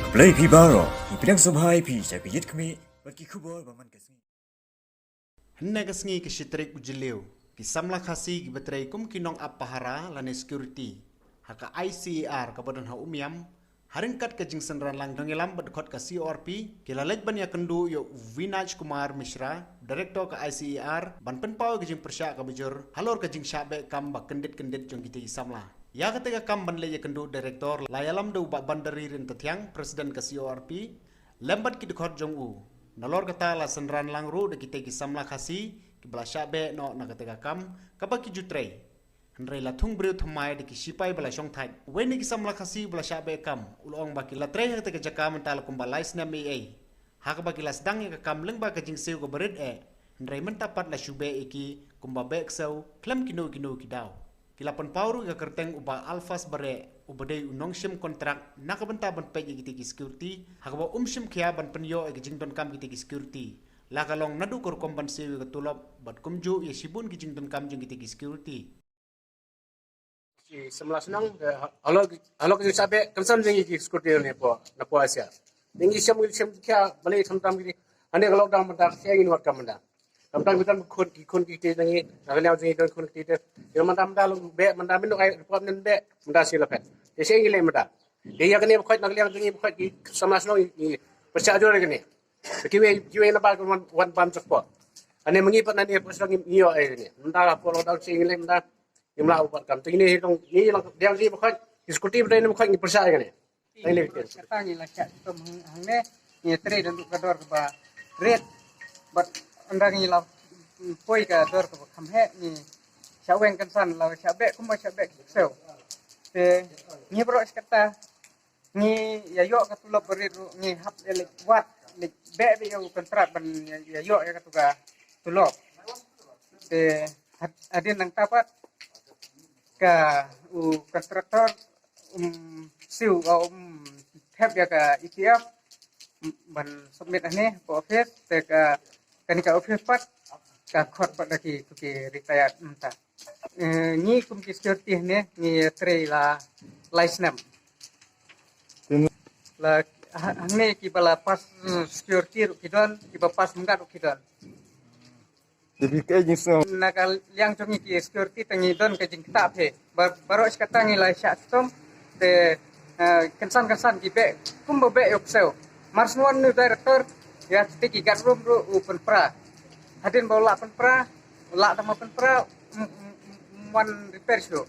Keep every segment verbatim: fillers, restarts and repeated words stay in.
Blei phi baroh, ngi pdiang sngewbha ïa phi sha ka Ïit Khmih bad ki khubor ba man ka sngi. Hynne ka sngi ka shi tarik u Jylliew, ki samla Khasi kiba trei kum ki nong ap pahara lane security ha ka I C A R kaba don ha Umiam, ha ryngkat ka jingsynran lang jong ïalam bad dkhot ka C O R P, ki la leit ban ïakynduh ïa u Vinaj Kumar Mishra, Director ka I C A R, ban pynpaw ïa ka jingpyrshah kaba jur halor ka jingshah beh kam ba kyndit kyndit jong kita ki samla. Ïa kata ka kam ban leit ïakynduh Director la ïalam da u Bah Bandari Ryntathiang, President ka C O R P, lem bad ki dkhot jong u. Nalor kata la synran lang ruh da kita ki samla Khasi kiba la shah beh noh na kata ka kam kaba ki ju trei. Hynrei la thung briew thymmai da ki shipai ba la shongthait. Uwei na ki samla Khasi ba la shah beh kam u la ong ba ki la trei ha kata ka jaka mynta la kumba lai snem eiei, ha kaba ki la sdang ïa ka kam lyngba ka jingsiew kaba rit eh. Hynrei mynta pat la shu beh ïa ki kumba beh ksew khlem kino kino ki daw. Ki la pynpaw ruh ïa ka kyrteng u Bah Alphas Bareh, uba dei u nongshim kontrak na ka bynta ban peit ïa kita ki security, ha kaba um shim khia ban pynïoh ïa ka jingdonkam kita ki security. La ka long naduh ka rukom ban siew ïa ka tulop bad kumjuh ïa shibun ki jingdonkam jong kita ki security. Ki samla shnong, eh, halor, halor ki jingshah beh kynsan jong ki security ne po, na po Asia. Ngi shem, ngi shem khia balei khamtam ki. Hane ka lockdown mynta, shen ngin wat kam mynta. Khamtam ki don khun ki, khun ki te ngi, na ka liang jong ngi don khun ki te. Ïa mynta mynta long beh, mynta mynta ai report mynta beh, mynta shi la phet. Te shen ngi leh mynta. Te ïa kane ba khoit na ka liang jong ngi ba khoit ki samla shnong ngi pyrshah jur ïa kane. Te kiwei, kiwei na ba wan, wan ban support. Ane ma ngi pat na ne pyrshah ngi ïoh ïa kane. Mynta la po lockdown shen ngi leh mynta. Ngim lah u bat kam. Te ngi ne hi long, ngi long liang jong ngi ba khoit. Ki security ba dei ne ba khoit ngi pyrshah ïa kane. Tang ne bitin. Kata ngi la shah shitom hang, hangne, ngi trei dang duk ka dor kaba rit. Bad ynda ngi la, mm, poi ka dor kaba kham heh, ngi shah weng kynsan la shah beh kumba shah beh ki ksew. Te ngi baroh shi katta ngi ïa ïoh ka tulop ba rit ruh ngi hap ïa leit wad, leit beh beh ïa u kontrak ban ïa, ïa ïoh ïa katu ka tulop. Te had-, hadien nangta pat ka u kontraktor um siew, uh, um thep ïa ka E P F, um, ban submit hangne ka office, te ka kane ka office pat ka khot pat da ki, ki retired mynta. Eh, ngi kum ki security hangne ngi trei la lai snem. La ha-, hangne kiba la pass, mm, security ruh ki don, kiba pass mynta ruh ki don. Te phi kaei jingsngew? Na ka liang jong ngi ki security te ngi don ka jingktah phi. Ba-, baroh shi katta ngi la shah shitom te, eh, kynsan kynsan ki beh kumba beh ïa u ksew. Mar shu wan u director ïa kita ki guard room ruh u pynpra. Hadien ba u lah pynpra, u lah tang ma pynpra, mm, mm, mm, mm, wan repair shuh.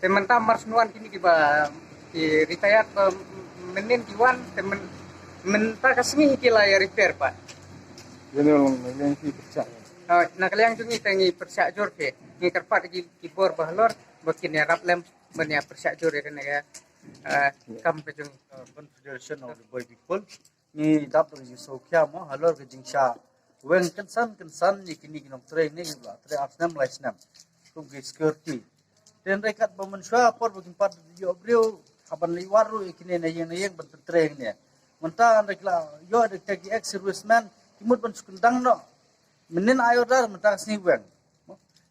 Te mynta mar shu wan kine kiba ki retired ba mynnin ki wan, te myn-, mynta ka sngi ki la ïa repair pat. Ïa ne long na liang ki pyrshah. Oh, na ka liang jong ngi te ngi pyrshah jur phi. Ngi kyrpad ki, ki bor ba halor ba kin ïarap lem ban ïa pyrshah jur ïa kane ka, eh, kam ka jong ngi. Uh, Confederation of the Bhoi People. Ngi dap da ka jingsngewkhia mo halor ka jingshah weng kynsan kynsan ïa kine ki nongtrei ne ki ba la trei ar snem lai snem kum ki security. Te hynrei katba mynshuwa por ba kim pat ïoh briew hap ban leit wad ruh ïa kine na ïing na ïing ban pyntrei hangne. Mynta hynrei ki la ïoh da kita ki ex servicemen ki mut ban shu kyndang noh. Mynnin ai order mynta ka sngi weng.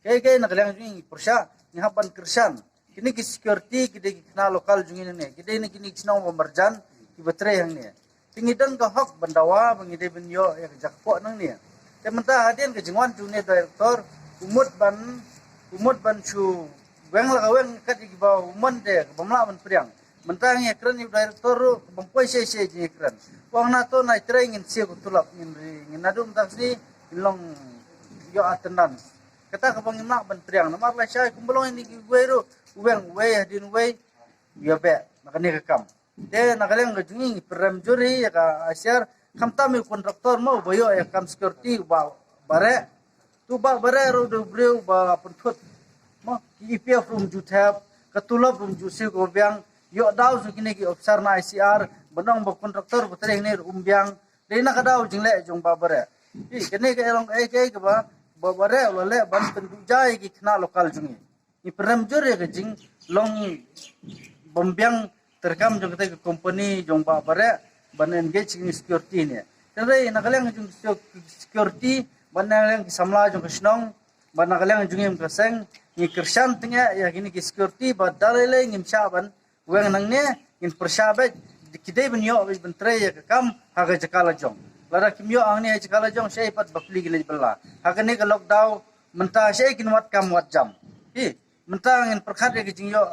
Kaei kaei na ka liang jong ngi pyrshah ngi hap ban kyrshan. Kine ki security ki dei ki khynnah local jong ngi nangne, ki dei na kine ki shnong ba marjan kiba trei hangne. Te ngi don ka hok ban dawa ba ngi dei ban ïoh ïa ka jakpoh nangne. Te mynta hadien ka jingwan jong une director u mut ban, u mut ban shu weng la ka weng kat ïa kiba u mon te kaba ym lah ban pdiang. Mynta ngi ïakren ïa u director ruh kaba ym poi shisha jingïakren. U ong na to nai trei ngin siew ka tulop ngin ri, ngin naduh mynta ka sngi ngin long ïoh attendance. Kata kaba ngim lah ban pdiang namar lashai kumba long ïa kine kiwei ruh u weng uwei hadien uwei u ïa beh na kane ka kam. Te na ka liang ka jong ngi ngi pyrem jur hi ïa ka I C A R khamtam ïa u contractor mo uba ïoh ïa ka kam security uba bareh. Tu ba bareh ruh u dei u briew ba pynthut mo ki E P F ruh um ju thep, ka tulop ruh um ju siew kaba biang. Ïoh daw sha kine ki officer na I C A R ban ong ba contractor ba trei hangne ruh um biang. Dei na ka daw jingleh jong ba bareh. Hi kane ka long kaei kaei kaba ba bareh u la leh ban pynduh jai ïa ki khynnah local jong ngi. Ngi pyrem jur ïa ka jinglong bym biang treikam jong kata ka company jong ba bareh ban engage ïa ki security ne. Hynrei na ka liang jong security bad na ka liang ki samla jong ka shnong bad na ka liang jong ngi kum ka seng ngi kyrshan tyngeh ïa kine ki security ba da lei lei ngim shah ban weng nangne ngin pyrshah beit Ki dei ban ïoh ban trei ïa ka kam ha ka jaka la jong. Lada kim ïoh hangne ha jaka la jong, shaei pat ba plie ki leit bylla. Ha kane ka lockdown mynta shaei kin wad kam wad jam. Hi, mynta ngin pyrkhat ïa ka jingïoh